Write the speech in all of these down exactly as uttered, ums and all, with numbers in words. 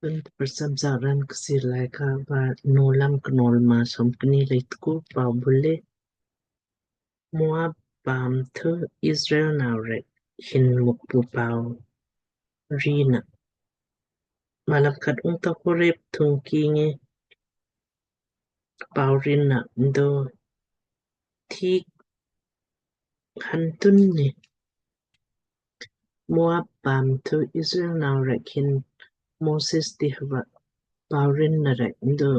Tun prcham sa raan Kchiir Laaika va Nowlam Knowl Maa somkni lei tku. Pau bule. Moab paam thu Israel nau rek hin Mukpu pau rin na. Malam khat. Ungta Horeb thungki ngi pau rin na ndo thik hantun ni Moab paam thu Israel nau rek hin Moses ti hava pau rin na rek ndo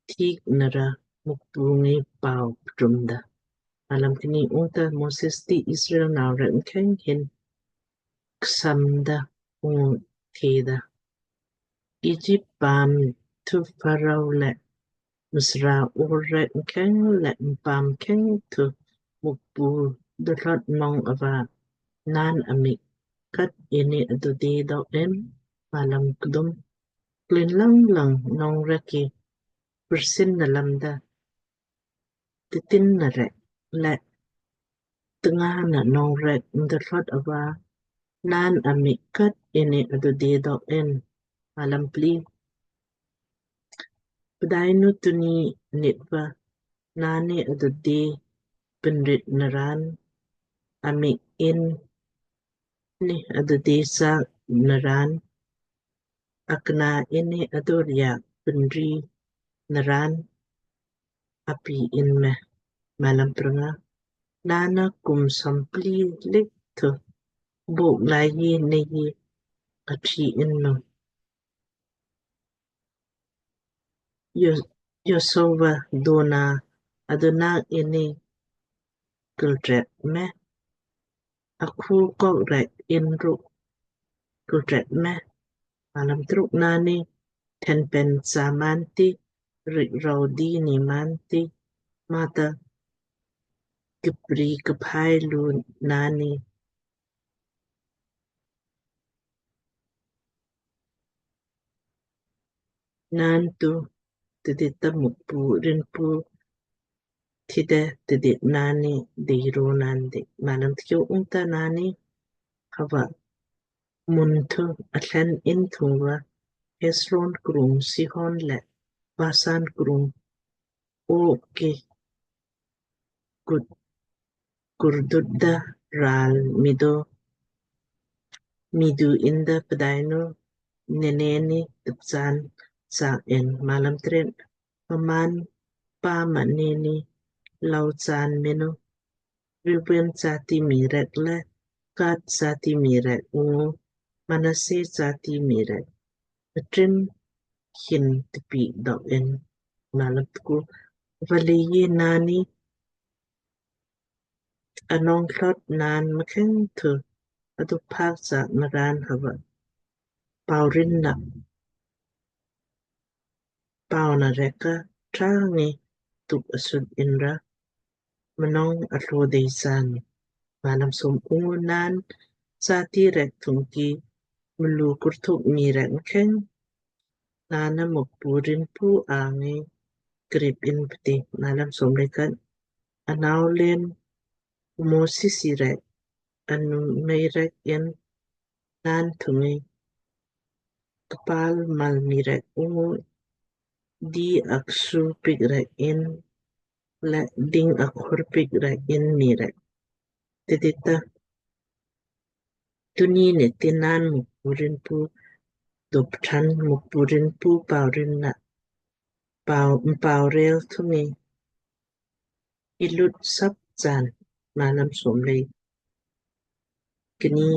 thik nara Mukpu ngi pau ptum da. Malam kni. Ungta Moses ti Israel nau rek mkheng hin ksam da ungu theda, Egypt paam thu Pharaoh le msra ur rek mkheng le mpaam mkheng thu Mukpu dothlot nong ava naan amik kat ini adu di dok in. Malam kdum. Klin lang lang nong rek ki pursin na lamda titin na rek le tnga na nong rek mdothlot ava naan amik kat ini adu di dok in. Malam pli. Pdainu tuni nit va naanni adu di pinrit naran amik in ni adu di sa naran akna ini adu ria pinri naran api in me. Malam prnga. Naanna kum sompli lik thu buk lai yi nei yi achi in no. Yo-, Yosova dona adona ini kultrek me. Aku kok rek in ruk kultrek me. Malam truk. Naanni thenpen sa manti rik rau di ni manti mata kipri kaphai lu naanni naan tu tidit ta Mukpu rinpu tide tidit naanni dei ro naan di. Malam tkiu. Ungta naanni hava mun thu atlan in thung va Hesron krung Sihon le Basan krung Og ki kut kurdut da ral mido midu inda pdainu neneni tupchan sa in. Malam tren. Paman pama neni lau chan menu Reuben jati mii rek le Gad jati mii rek ungu Manasseh jati mii rek atrim hin tipi dok in. Malam tku. Valeyi naanni anong thlot naan mkheng thu adu phak sa naran hava pau rin na pau na rek ka trangi tuk asut inra mnong atlo dei san. Malam som. Ungu naan jati rek thungki mlu kurthuk mii rek mkheng naanna Mukpu rinpu angi krip in pti. Malam som le khat. Anau len Moses rek anu mei rek in naan thungi kpal mal mii rek ungu di aksu pik rek in le ding akhur pik rek in mii rek tidit ta tuni ne ti naan Mukpu rinpu dopthan Mukpu rinpu pau rin na pau, mpau rel thungi ilut sap chan. Malam som le kni.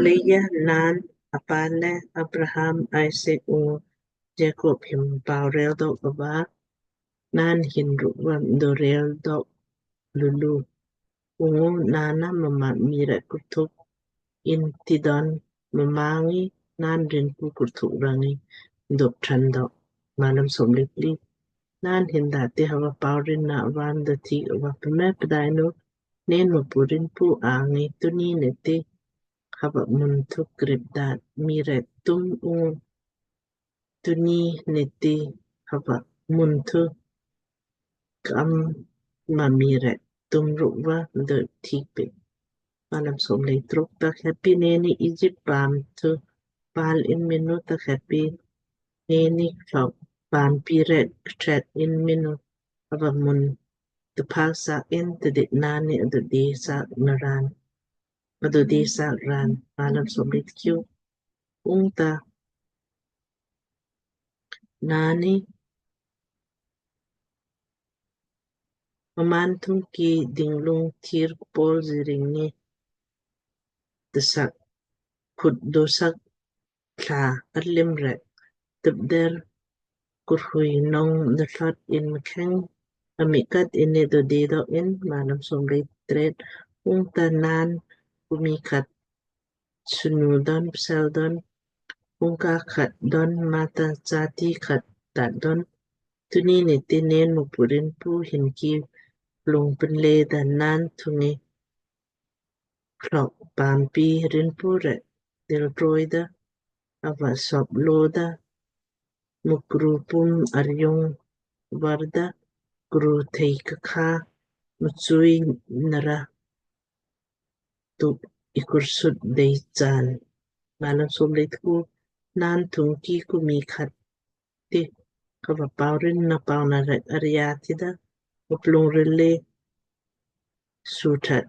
Leia naan apa le Abraham, Isaac ungu Jacob hin pau rel dok ava naan hin ruk va mdo rel dok lulu. Ungu naanna mma mii rek kurthuk in tidon mma ngi naan rinpu kurthuk rangi dopthan dok. Malam som le pli. Naan hin da ti hava pau rin na avan da ti ava pme pdainu nen Mukpu rinpu angi tuni ne ti hava mun thu krip da mii rek tum ungu tuni ne ti hava mun thu kam ma mii rek tum ruk va mdo thik pik. Malam som le truk. Tak heppi neni Egypt paam thu pal in minu ta khepi neni klok pampi rek ktret in minu ava mun tphaak sak in tdit nani adudi sak naran adudi sak ran. Malam somlit kiu ungta nani mmaan thungki dinglung thir kpol jiring ni tsak khut dosak thla arlim rek tupder kurhui nong nathlot in mkheng amikat ini dodi dok in. Malam somlit tret ungta naan kumi khat snu don psel don ungka khat don mata jati khat tat don tuni ni tinen mupurin pu hinki plung penle da naan thungi klok pampi rinpu rek dil troi da ava sop lo da mukru pum aryung var da kru thei kakha muchui nara tuk ikursut dei chaan. Malam somlit ku naan thungki kumi khat ti kava paurin na pauna rek arya tida muplung rele suthat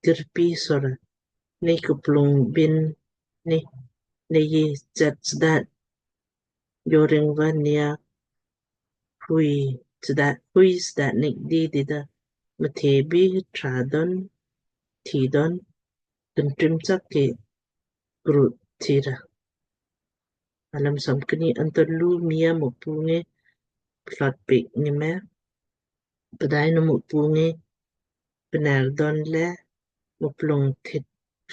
kirpi sora nei kuplung bin ni nei ye chat sdat yoring va nia hui sdat hui sdat nik di dida mthe bi tradon tidon kentrim chak ke grut tira. Malam somkni anto lu mia mupunge plot pik ni me pdainu mupunge pner don le muplung thit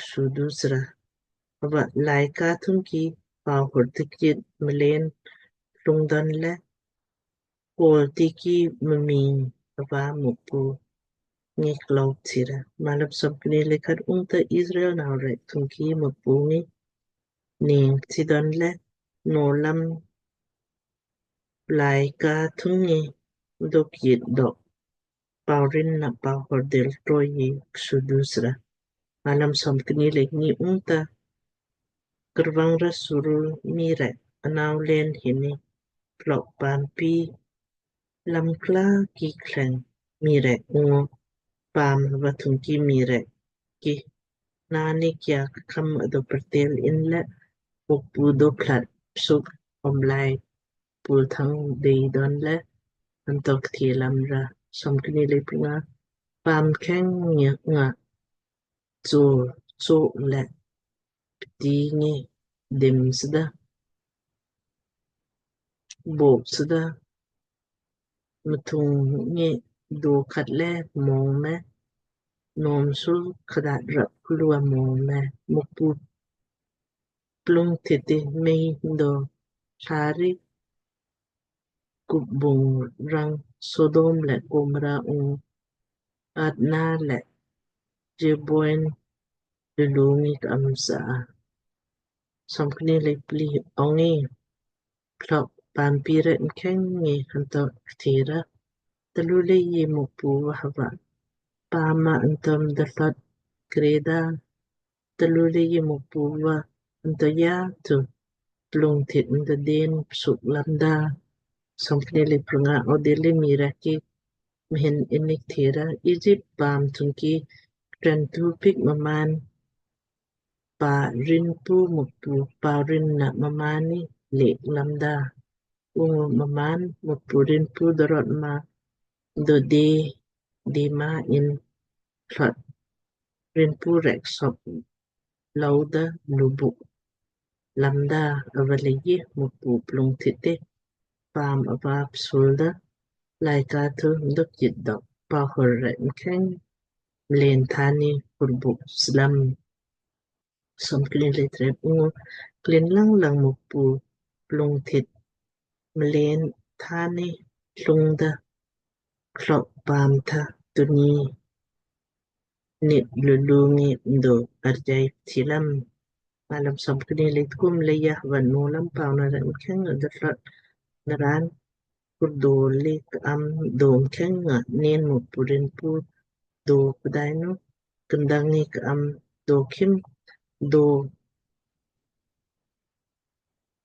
sudu sra. Ava laika thungki pau hur tikit mlen plung don le kol tiki mmin ava mupu ngi klok tira. Malam somkni le khat ungta Israel nau rek thungki mupu ngi ning tidon le nolam laika thungi dok yit dok paurin na pau hordel troi yi ksudu sra. Malam somkni le kni ungta kervang ra surul mii rek anau len hini plok pampi lamkla ki kleng mii rek ungu paam va thungki mii rek ki nani kia kam ado pertel in le Mukpu do plat psuk omlai pul thang dei don le antok thi lam ra. Somkni le pnga paam kheng nga cho cho le pti ngi dim sda bok sda mthung ngi do khat le mong me nom sul khadat rap klua mong me Mukpu plung thiti mei do thari kubung rang Sodom le Gomorrah ung Admah le Zeboiim lulu ngi ka'am sa. Somkni le pli ongi klok pampi rek mkheng ngi hanto ktira talu le yi Mukpu va hava paam antom datlot kreda talu le yi Mukpu va anto ya tu plung thit nda den psuk lamda. Somkni le prunga o deli mii rek ki mhin inik thira Egypt paam thungki tren tu pik mmaan pa rinpu Mukpu paurin na mmaan ni le lamda. Ungu mmaan Mukpu rinpu dorot ma do de de ma in thlot rinpu rek sop louda lubuk lamda ava leiji Mukpu plung thite paam ava psulda laika thu dok yit dok pahor rek mkheng mlen thani kurbuk slam. Somkni le tret ungu klin lang lang Mukpu plung thit mlen thani lungda klok paam tha tuni nit lulu ngi mdo arjai thilam. Malam somkni le tkum le ya va nolam pauna rek mkheng ado thlot naran kurdo le ka'am do mkheng nga nen Mukpu rinpu do pdainu kndang ngi ka'am do khim do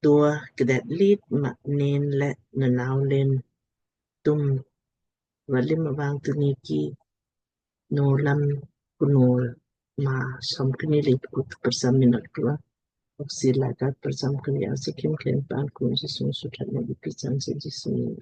tua kdet lit ma nen le nanau len tum valim avang tuniki Nowlam Knowl Maa somkni lei tku kprcham minot kla. Oksi laka kprcham kni asi khim khen pan kun Jisu suthat na ipi chan se Jisu ni.